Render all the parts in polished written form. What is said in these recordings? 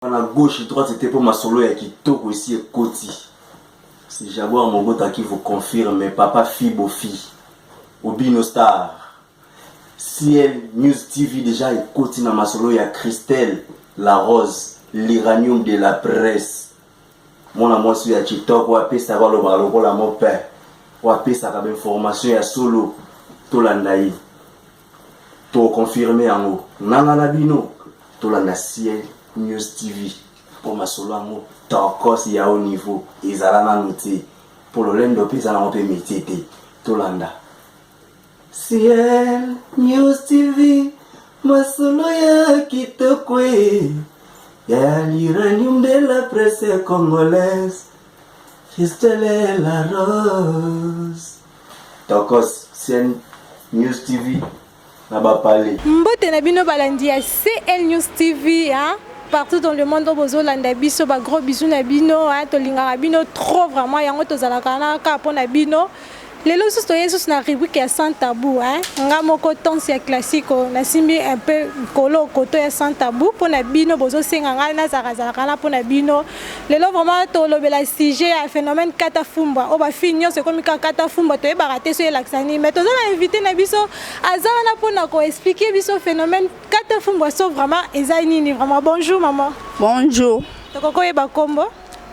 Na gauche droite te mpo masolo ya kitoko esi ekoti. C'est Jaguar Mogota qui vous confirme papa Fibo Fi Obino Star. CL News TV déjà ekoti na masolo ya Christelle La Rose, l'uranium de la presse. Mwana mwasi ya TikTok oyo apesaka alobaka lokola mope, oyo apesaka ba information ya solo, tolanda ye. To confirmer yango nanga na bino tolanda ciel news tv mpo masolo yango tokos ya haut niveau ezala nanu te mpo lolendo mpe eza nango mpe métier te. Tolanda Ciel News TV, masolo ya kitoko ya l'uranium de la presse congolaise, Christelle La Rose. Tokos Ciel News TV na bapale. Mbote na bino balandi ya CL News TV, hein? Partout dans le monde oyo bozolanda biso, ba gros bisous na bino, hein? Tolingaka bino trop vraiment, yango tozalaka na kaka mpo na bino. Lelo lisusu toye lisusu na rubrique ya sans tabou, hein? Nga moko tonse ya classico nasimbi un peu kolo koto ya sans tabou mpo na bino bozosenga ngai nazalaka na mpo na bino. Lelo vraiment tolobela sujet ya phénomène kata fumbwa oyo bafille nyonso ekomi kaka kata fumbwa, toyebaka te so elakisa nini, mais toza na invité na biso aza wana mpona koexpliquer biso phénomène kata fumbwa so vraiment eza nini vraiment. Bonjour maman. Bonjour. Tokoki koyeba kombo?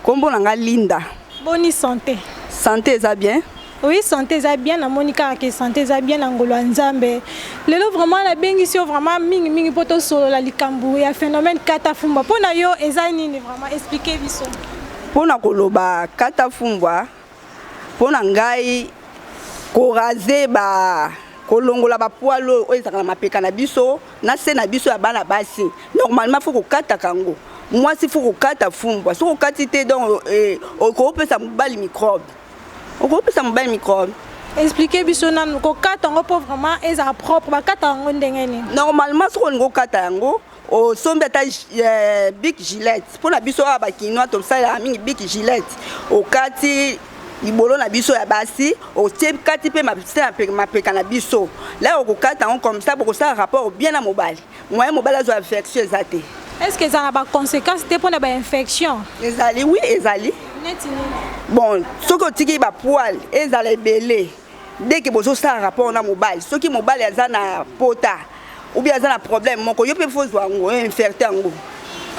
Kombo na nga Linda. Boni santé? Santé eza bien. Oui, santé eza bien, namoni kaka ke santé eza bien na ngolo ya Nzambe. Lelo vraiment nabengisi yo vraiment mingimingi mpo tosolola likambo ya phénomène kata fumbwa. Mpo na yo eza nini vraiment? Explique biso. Mpo na koloba kata fumbwa, mpo na ngai koraser, ba kolongola bapoils oyo ezalaka na mapeka na biso na se na biso ya bana basi, normalement faut kokataka yango. Mwasi faut kokata fumbwa. Soki okati te, donc okopesa mobali microbe, okopesa mobali microbe. Explique biso nanu kokata yango mpo vraiment ezala propre, bakata yango ndenge nini? Normalement soki olingi okata yango, osombi ata Bic Gillette. Mpo na biso awa bakinois tosalelaka mingi Bic Gillette. Okati libolo na biso ya basi, otie kati mpe mapeka na biso. La okokata yango comme ça, bokosala rapport bien na mobali, moyen mobali azwa infection eza te. Est ce que eza na baconséquence te mpona bainfection? Ezali, oui, ezali. Neti nini? Bon, soki otiki bapoils ezala ebele, dès que bozosala rapport na mobali, soki mobali aza na pota ou bien aza na problème moko, yo mpe faut ozwa yango, oinfecter yango.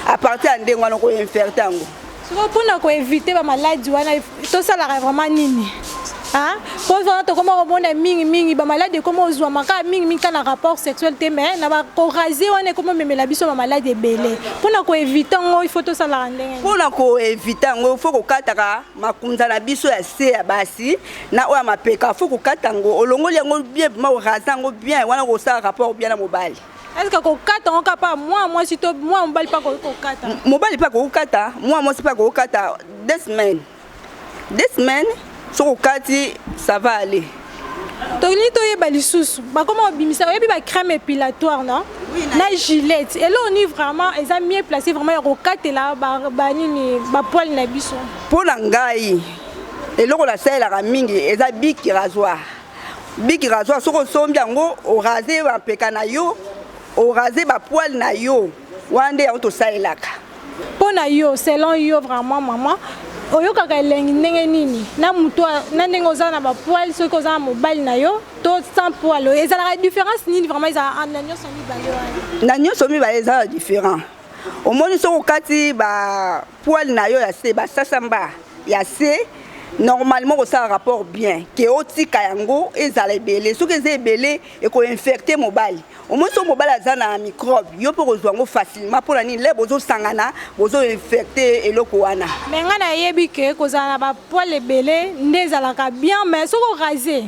À partir ya ndenge wana okoinfecter yango. Sikoyo mpona koéviter bamaladi wana, tosalaka vraiment nini mpo vraiment tokoma komona mingimingi bamaladi ekoma ozwama kaka mingimingi kaka na rapport sexuel te, mais na bakoraser wana ekoma omemela biso bamaladi ebele? Mpona koéviter yango, il faut tosalaka ndenge? Mpona koéviter yango, faut kokataka makunza na biso ya se ya basi na oyo ya mapeka. Faut kokata yango, olongoli yango bien, ma oraser yango bien, wana kosala rapport bien na mobali. Est ce que kokata yango kaka mwana mwasi to mwana mobali mpe akoki kokata? Mobali mpe akokokata, mwana mwasi mpe akokokata. 2 semaines, 2 semaines, soki okati, ça va aller. Tolingi toyeba lisusu, bakoma kobimisa, oyebi, bacrème épilatoire non na Gillette. Eloko nini vraiment eza mieux placé vraiment ya kokatela banini, bapoils na biso? Mpo na ngai, eloko nasalelaka mingi eza Bic rasoir. Bic rasoir, soki osombi yango, oraser bapeka na yo, oraser bapoils na yo, wana nde yango tosalelaka. Mpo na yo, selon yo vraiment mama, oyokaka elengi ndenge nini na motu na ndenge oza na bapoils, soki oza na mobali na yo to sans poil? Ezalaka différence nini vraiment ezala na nyonso mibale wana? Na nyonso mibale eza na différent. Omoni, soki okati bapoils na yo ya se, basasamba ya se, normalement kosala rapport bien ke otika yango ezala ebele. Soki eza ebele, ekoinfecter mobali. Omoni, soki mobali aza na microbe, yo mpe kozwa yango facilement. Mpona nini? Le bozosangana, bozoinfecter eloko wana. Mais ngai nayebi ke kozala na bapoils ebele nde ezalaka bien, mais soki oraser,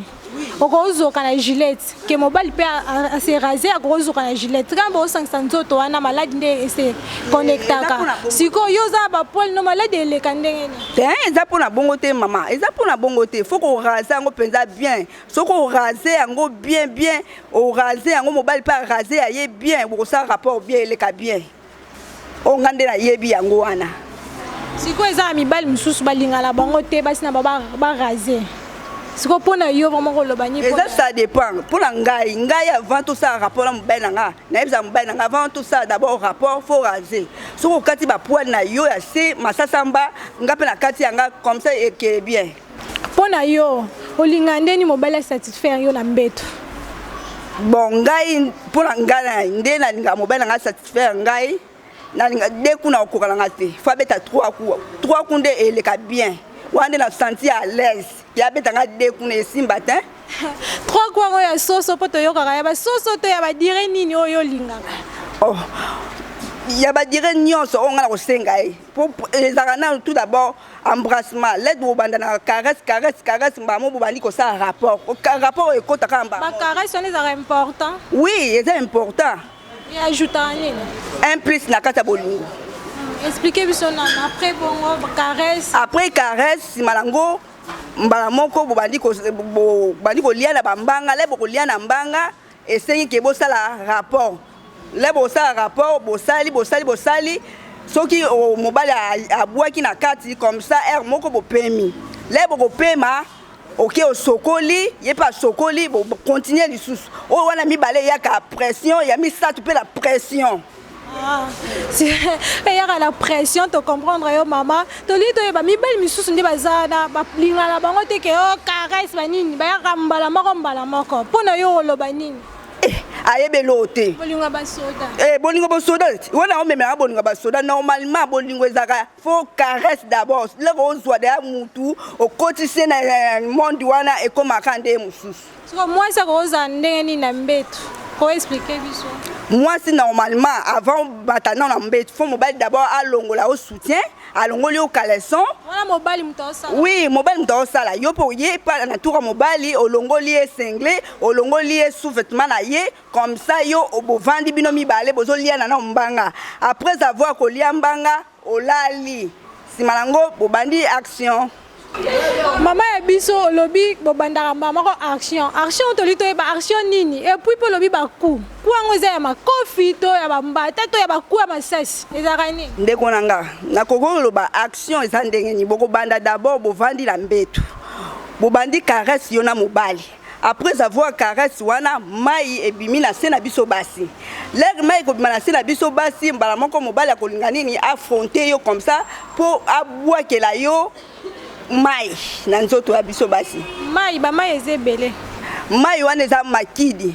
okozoka na Gillette, ke mobali mpe ase raser, akokozoka na Gillette. Kaka bosangisa nzoto wana, maladi nde ese connectaka. Sikoyo yo oza na bapoils no, maladi eleka ndenge nini? Te, eza mpona bongo te mama, eza mpona bongo te. Faut koraser yango mpenza bien. Soki oraser yango bien bien, oraser yango, mobali mpe araser ya ye bien, bokosala rapport bien, eleka bien. Oyo nga nde nayebi yango wana. Sikoyo eza na mibali mosusu balingana bango te basi na bango baraser. Sikoyo mpo na yo vraiment koloba nini? Eza ça dépend. Mpo na ngai, ngai avant tosala rapport na mobali na nga, nayebisa mobali na nga avant tosala d'abord rapport, faut raser. Soki okati bapoils na yo ya se, masasamba, nga mpe na kati ya nga, comme ça ekee bien. Mpo na yo, olinga ndeni mobali asatisfaire yo na mbeto? Bon, ngai, mpo na ngai, nde nalingaka mobali na ngai satisfaire ngai, nalinga deux coups na kokoka na nga te, faut abeta trois coups. Trois coups nde eleka bien, wana nde na senti à l'aise ke abeta nga deux coups na esimba te. Trois coups yango ya soso, mpo toyokaka ya basoso to ya badire nini oyo olingaka? Oh, ya badire nyonso oyo ngai na kosenga ye, po ezalaka nanu tout d'abord embrassement, lede bobanda na caresse, caresse, caresse, mbamo bobandi kosala rapport. Rapport oyo ekotaka mbamo. Bacaresse wana ezalaka important? Oui, eza important. E ajoutaka nini? Un plus na kati ya bolingo. Explique biso nano, après bongo caresse? Après caresse, nsima nango mbala moko bobandi kolia na bambanga. Le bokolia na mbanga, esengi ke bosala rapport. Le bosala rapport, bosali, bosali, bosali, soki mobali abwaki na kati comme ça, heure moko bopemi. Le bokopema, oke osokoli, ye mpe asokoli, bocontinue lisusu. Oyo wana mibale eyaka pression, ya misato mpe la pression. Ah, eyaka la pression, tocomprendre yo mama. Tolingi toyeba, mibali misusu nde baza na balinga na bango te ke o caresse banini, bayaka mbala moko mbala moko. Mpo na yo oloba nini? Eh, ayebeli oyo te. Bolingo ya basoda. Eh, bolingo bosoda wana omemelaka bolingo ya basoda. Normalement bolingo ezalaka faut caresse d'abord. Leko ozwa deya mutu, okotisi na monde wana, ekomaka nde mosusu. Siko mwasi akozala ndenge nini na mbeto? Koexplique biso. Mwasi normalement, avant bata nano na mbeto, faut mobali d'abord alongola yo soutien, alongoli yo caleçon. Wana mobali moto aosala? Oui, mobali moto aosala. Yo mpe oye pa na tour ya mobali, olongoli ye singlet, olongoli ye sous-vêtement na ye, comme ça yo bovandi bino mibale, bozoliana na mbanga. Après avoir kolia mbanga, olali, nsima nango bobandi action. Mama ya biso, olobi bobandaka mbala moko action. Action, toli toyeba action nini? Et puis mpo olobi bacoup, coup yango eza ya makofi to ya bambata to ya bacoup ya masasi, ezalaka nini? Ndeko na nga, nakoki koloba action eza ndenge nini. Bokobanda d'abord, bovandi na mbeto, bobandi caresse yo na mobali. Après avoir caresse wana, mai ebimi na se na biso basi. Lere mai ekobima na se na biso basi, mbala moko mobali akolinga nini? Affronte yo comme ça mpo abwakela yo mai na nzoto ya biso basi. Mai, bamai eza ebele. Mai wana eza makidi,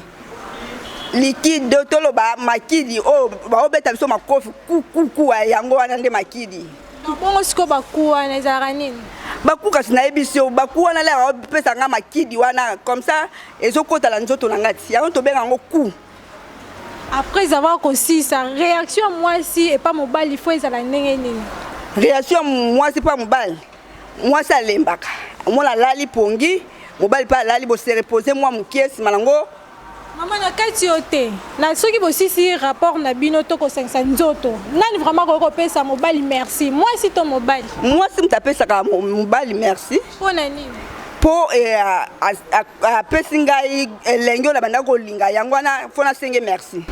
liquide, toloba makidi oyo baobeta biso makofi kukuku, yango wana nde makidi. Bongo sikoyo bacoup wana ezalaka nini? Bacoup kasi nayebisi yo, bacoup wana lere aopesa nga makidi wana comme ça, ezokota na nzoto na nga ti yango tobenga yango coup. Après avoir kosisa, réaction ya mwasi epa mobali faut ezala ndenge nini? Réaction ya mwasi mpa mobali, mwasi alembaka, omona alali pongi, mobali mpe alali, bose repose mwa mokie, nsima nango. Mama, na kati yo te, na soki bosisi rapport na bino to kosangisa nzoto, nani vraiment koki kopesa mobali merci, mwasi to mobali? Mwasi moto apesaka mobali merci. Mpo na nini? Mpo apesi ngai elenge oyo na bandaki kolinga, yango wana faut nasenge merci.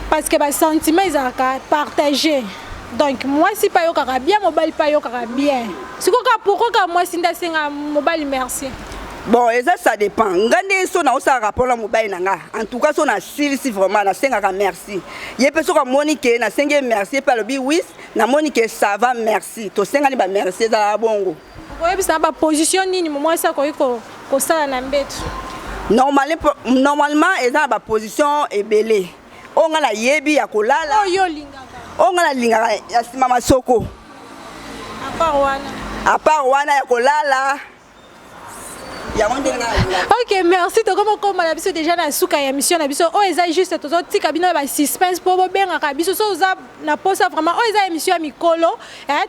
Parce que basentiment ezalaka partage, donc mwasi mpe ayokaka bien, mobali mpe ayokaka bien. Sikoyo kaka pourquoi kaka mwasi nde asenga mobali merci? Bon, eza ça dépend. Nga nde so naosala rapport na mobali na nga, en tout cas so nasilisi, vraiment nasengaka merci. Ye mpe soki amoni ke nasengi ye merci, ye mpe alobi: "Oui, namoni ke ça va, merci." Tosengani bamerci, ezalaka bongo. Okoyebisa na baposition nini mwasi akoki kosala na mbeto? Normalement eza na baposition ebele. Oyo nga nayebi ya kolala, oyo olingaka? Oyo nga nalingaka, ya nsima masoko. À part wana? À part wana, ya kolala, yango ndenge nga nalingaka. Ok, merci. Tokoma okoma na biso déjà na suka ya émission na biso. Oyo eza juste tozotika bino na basuspense mpo bobengaka biso so oza na posa. Vraiment, oyo eza émission ya mikolo,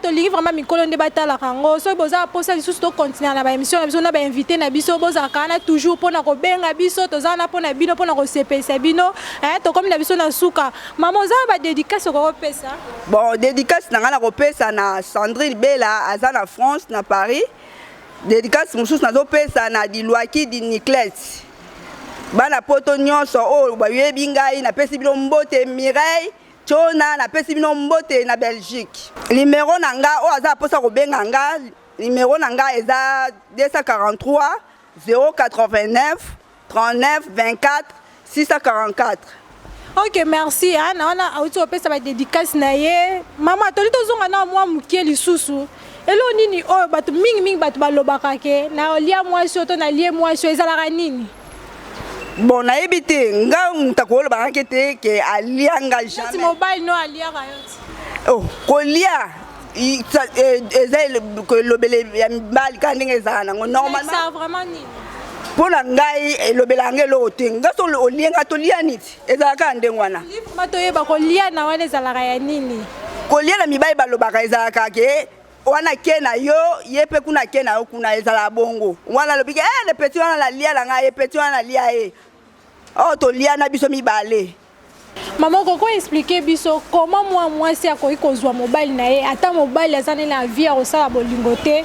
tolingi vraiment mikolo nde batalaka yango. Soki boza na posa lisusu tocontinue na baémission na biso na bainvité na biso, bozalaka wana toujours mpona kobenga biso. Toza wana mpona bino, mpona kosepelisa bino. Tokomi na biso na suka. Mama, oza na badédicace okokopesa? Bon, dédicace na ngai nakopesa na Sandrine Bela, aza na France, na Paris. Dédicace mosusu nazopesa na Dilwaki di Niclet. Bana poto nyonso oyo bayebi ngai, napesi bino mbote. Mireille Tona, napesi bino mbote na Belgique. Numero na nga, oyo aza mposa kobenga nga, numero na nga eza 243. 089 39 24 644. Ok, merci. Ah, na wana auti kopesa ba dédicace na ye. Mama, toli tozonga na mwa mokie lisusu. Eloko nini oyo bato mingi mingi bato balobaka ke na olia mwasi oyo to nalie mwasi oyo, ezalaka nini? Bon, nayebi te. Nga moto akolobaka ke te ke alia nga. Neti jamais. Mobali no aliaka yo ti? Oh, kolia eza elobele ya mibali kaka ndenge ezala nango normalement. Eza vraiment nini? Mpo na ngai, elobela yango eloko te. Nga so olie nga, tolia niti, ezala kaka ndenge wana. Vraiment toyeba kolia na wana ezalaka ya nini? Kolia na mibali, balobaka ezalaka ke wana ke na yo, ye mpe kuna ke na yo kuna, ezalaka bongo wana. Alobi ke eh, le petit wana nalia na ngai, ye petit wana nalia ye oyo, tolia na biso mibale. Mama, okoko expliquer biso comment mwa mwasi akoki kozwa mobali na ye, ata mobali aza nde na vie ya kosala bolingo te?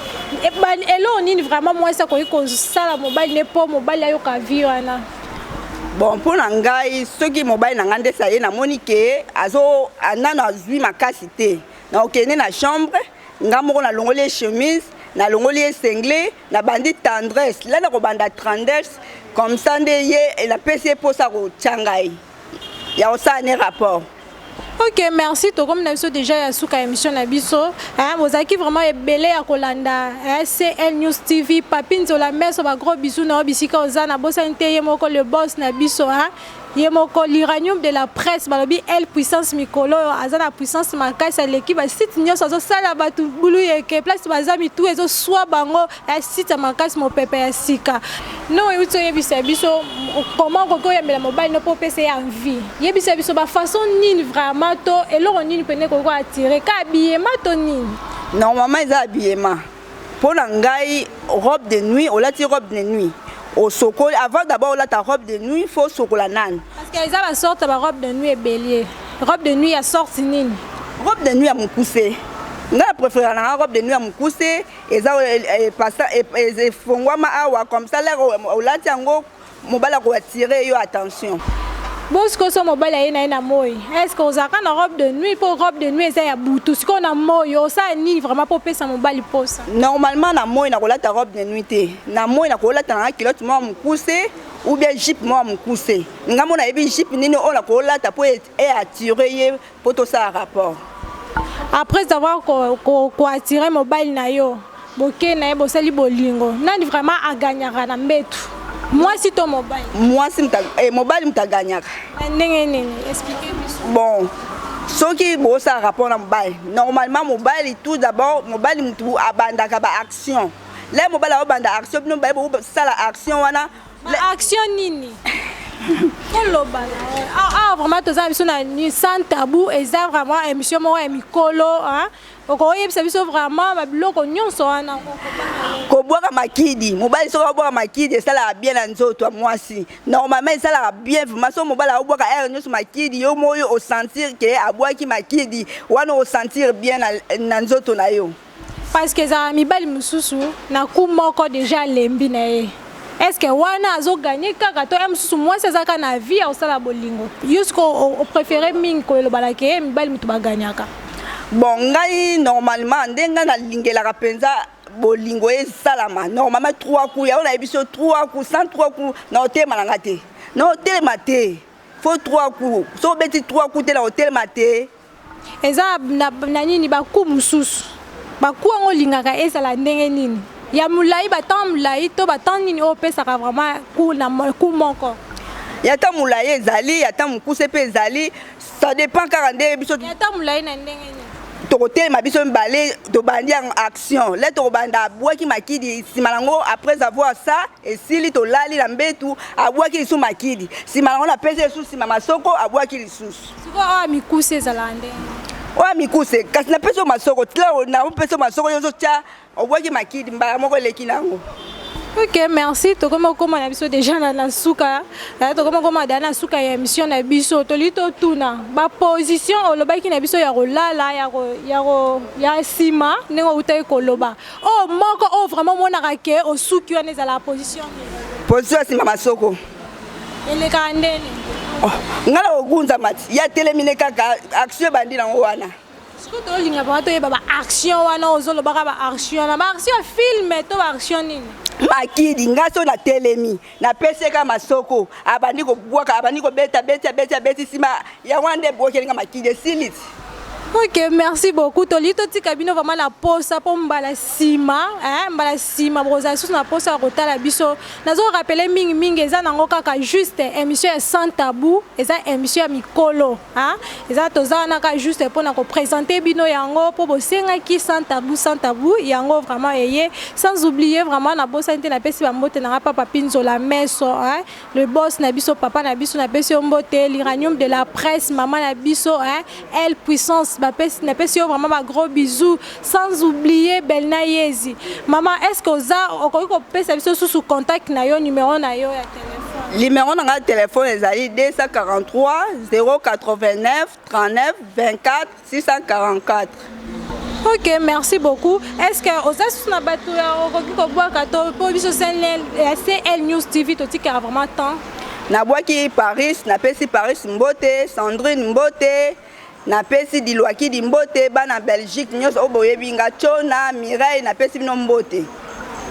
Eloko nini vraiment mwasi akoki kosala mobali ne mpo mobali ayoka vie wana? Bon, mpo na ngai, soki mobali na ngai nde sa ye namoni ke azo nano azwi makasi te, na okende na chambre nga moko, nalongoli ye chemise, nalongoli ye singlet, nabandi tendresse la, nakobanda tendresse comme ça nde ye napesi ye mposa kotya ngai ya kosala ne rapport. Ok, merci. Tokomi na biso déjà ya suka émission na biso. Bozalaki vraiment ebele ya kolanda CL News TV. Papi Nzola Meso, ba gros bisous na yo bisika oza. Na bosani te ye moko le boss na biso, hein? Ye moko l'uranium de la presse. Balobi el puissance, mikolo oyo aza na puissance makasi, aleki basite nyonso, azosala bato bulu yeke place baza, mitu ezoswa bango. Site ya makasi, mopepe ya sika. No euti oyebisa biso comment okoki oyambela mobali no mpo opesa ye envie. Yebisa biso bafaçon nini vraiment to eloko nini pene ekoki koattirer ka habillement to nini? Normalement eza habillement. Mpo na ngai, robe de nuit, olati robe de nuit, osokoli. Avant d'abord olata robe de nuit, faut osokola nani. Parce que eza basorte ya barobe de nuit ebele. Robe de nuit ya sorte nini? Robe de nuit ya mokuse. Ngai na préférer nanga robe de nuit ya mokuse, eza efongwama awa comme ça. Lere olati yango, mobali akoattirer yo attention. Bo sikoyo so mobali aye na ye na moi, est ce que ozalaka na robe de nuit? Mpo robe de nuit eza ya butu. Sikoyo na moi osala nini vraiment mpo opesa mobali posa? Normalement na moi nakolata robe de nuit te. Na moi nakolata nanga culotte moko mokuse ou bien jupe moko mokuse. Nga mo nayebi jupe nini oyo nakolata mpo eattirer ye mpo tosala rapport. Après avoir koattirer mobali na yo, boke na ye, bosali bolingo, nani vraiment aganyaka na mbetu, mwasi to mobali? Mwasi, mobali moto aganyaka. Na ndenge nini? Explique biso. Bon, soki bosala rapport na mobali, normalement mobali, tout d'abord mobali mutu abandaka baaction. Le mobali aobanda action, bino mibale bosala action wana. Baaction nini? Toloba awa vraiment, toza na biso na Sans Tabou. Eza vraiment émission moko ya mikolo. Okoyebisa biso vraiment babiloko nyonso wana. Kobwaka makidi. Mobali soki abwaka makidi, esalaka bien na nzoto ya mwasi. Normalement esalaka bien vraiment. Soki mobali abwaka heure nyonso makidi, yo moyo osentir ke abwaki makidi wana, osentir bien na nzoto na yo. Parce que ezalaka mibali mosusu na coup moko déjà alembi na ye. Est ce que wana azoganye kaka to ya mosusu mwasi aza kaka na vie ya kosala bolingo? Yo siko opréféré mingi kolobana ke mibali moto baganyaka? Bon, ngai normalement, nde ngai nalingelaka mpenza bolingo esalama normalement trois coups. Yango nayebi so trois coups, sans trois coups na otelema na nga te, na otelema te. Faut trois coups. So obeti trois coups te, na otelema te. Eza na nini bacoup mosusu? Bacoup yango olingaka ezala ndenge nini? Ya molai, batemps molai to batemps nini oyo opesaka vraiment coup na coup moko? Ya ta molai ezali, ya ta mokuse mpe ezali, ça dépend kaka nde biso. Ya ta molai na ndenge nini? Tokotelema biso mibale, tobandi yango action. Le tokobanda, abwaki makidi, nsima nango, après avoir ça esili, tolali na mbetu, abwaki lisusu makidi, nsima nango napesi lisusu nsima masoko, abwaki lisusu. Sikoyo oyo mikuse ezalaka ndenge? Oyo mikuse, kasi napesi yo masoko, tila napesi yo masoko, yo ozotya, obwaki makidi mbala moko, eleki nango. Ok, merci. Tokomi okóma na biso déjà na suka. Tokomi okóma da na suka ya émission na biso. Toli totuna baposition olobaki na biso ya kolala, ya nsima, ndenge outaki koloba. Oyo moko oyo vraiment omonaka ke osuki wana, ezalaka position nini? Position ya nsima masoko. Elekaka ndeni? Oh, ngai na kogunzama ti ye atelemi ne kaka, action ebandi nango wana. Sikoyo tolinga vraiment toyeba baaction wana ozolobaka, baaction wana, baaction ya film to baaction nini? Makidi nga so natelemi, napesi ye kaka masoko, abandi kobwaka, abandi kobeta, beti, abeti, abeti, nsima yango wana nde ebwakeli nga makidi, esili ti. Ok, merci beaucoup. Tolingi totika bino vraiment na posa mpo mbala nsima, hein, mbala nsima bokozala lisusu na posa ya kotala biso. Nazorappeler mingimingi, eza nango kaka juste émission ya Sans Tabou, eza émission ya mikolo, hein? Eza toza wana kaka juste mpona koprésenter bino yango mpo bosengaki Sans Tabou. Sans Tabou yango vraiment eye. Sans oublier vraiment, nabosani te, napesi bambote nanga papa Pinzola Meso, hein? Le boss na biso, papa na biso, napesi yo mbote. L'uranium de la presse, mama na biso, hein? Elle puissance, napesi yo vraiment bagros bisous. Sans oublier Belna Yezi. Mama, est ce que oza okoki kopesa biso susu contact na yo, numéro na yo ya telefone? Numéro na ngai ya telefone ezali 243 089 39 24 644. Ok, merci beaucoup. Est ce que oza susu na bato ya okoki kobwaka to mpo biso ya CL News TV totikaka vraiment temps? Nabwaki Paris, napesi Paris mbote, Sandrine mbote, napesi Dilwakidi mbote, bana Belgique nyonso oyo boyebi nga, Tshona Mireille, napesi bino mbote.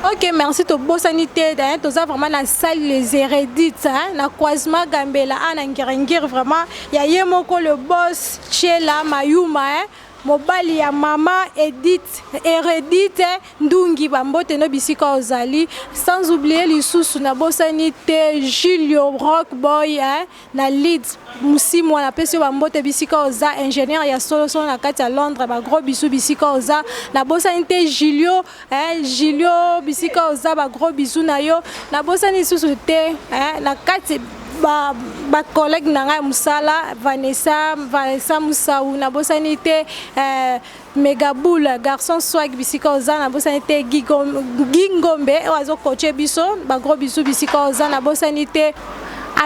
Ok, merci. Tobosani te, d'ailleurs toza vraiment na salle Les Hérédites, hein, na croisement Gambela a na Ngiringiri, vraiment ya ye moko le boss Tshela Mayuma, hein, mobali ya mama Edith Hérédite Ndungi, bambote no bisika ozali. Sans oublier lisusu, nabosani te Julio Rock Boy, hein, na Leeds Musimwa, napesi yo bambote bisika oza, ingénieur ya solosolo na kati ya Londres, bagros bisous bisika oza. Nabosani te Julio, hein, Julio bisika oza, bagros bisous na yo. Nabosani lisusu te, hein, na kati bacollègue ba na ngai ya mosala, Vanessa, Vanessa Musau, nabosani te Megaboul Garçon Swag bisika oza. Nabosani te Gingombe oyo azokoche biso, bagros bisous bisika oza. Nabosani te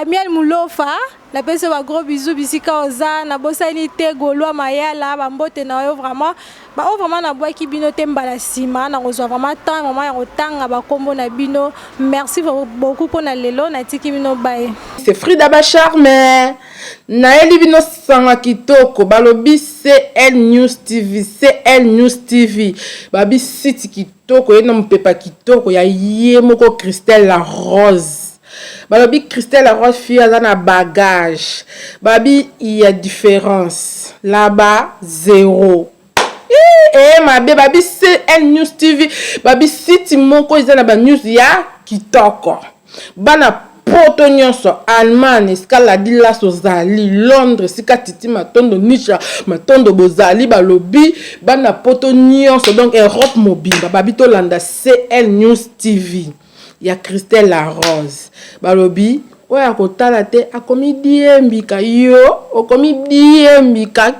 Amiel Mulofa, napesi yo bagros bisous bisika oza. Nabosani te Golwa Mayala, bambote na yo vraiment. Baoyo vraiment nabwaki bino te, mbala nsima nakozwa vraiment temps vraiment ya kotanga bakombo na bino. Merci beaucoup mpona lelo, natiki bino baye. C'est Frida Bacharme, nayeli bino sanga kitoko. Balobi CL News TV, CL News TV babi site kitoko ye na mopepa kitoko ya ye moko Christelle La Rose. Balobi Christelle La Rose fille aza na bagage, babi ya différence là-bas zéro e mabe. Babi CL News TV, babi site moko eza na banews ya kitoko. Bana Poto nyonso, Allemagne esika Ladilas ozali, Londres esika Titi Matondo, Nisha Matondo bozali, balobi bana Poto nyonso, donc Europe mobimba, babi tolanda CL News TV ya Christelle La Rose. Balobi oyo akotala te akomi diembika, yo okomi diembika.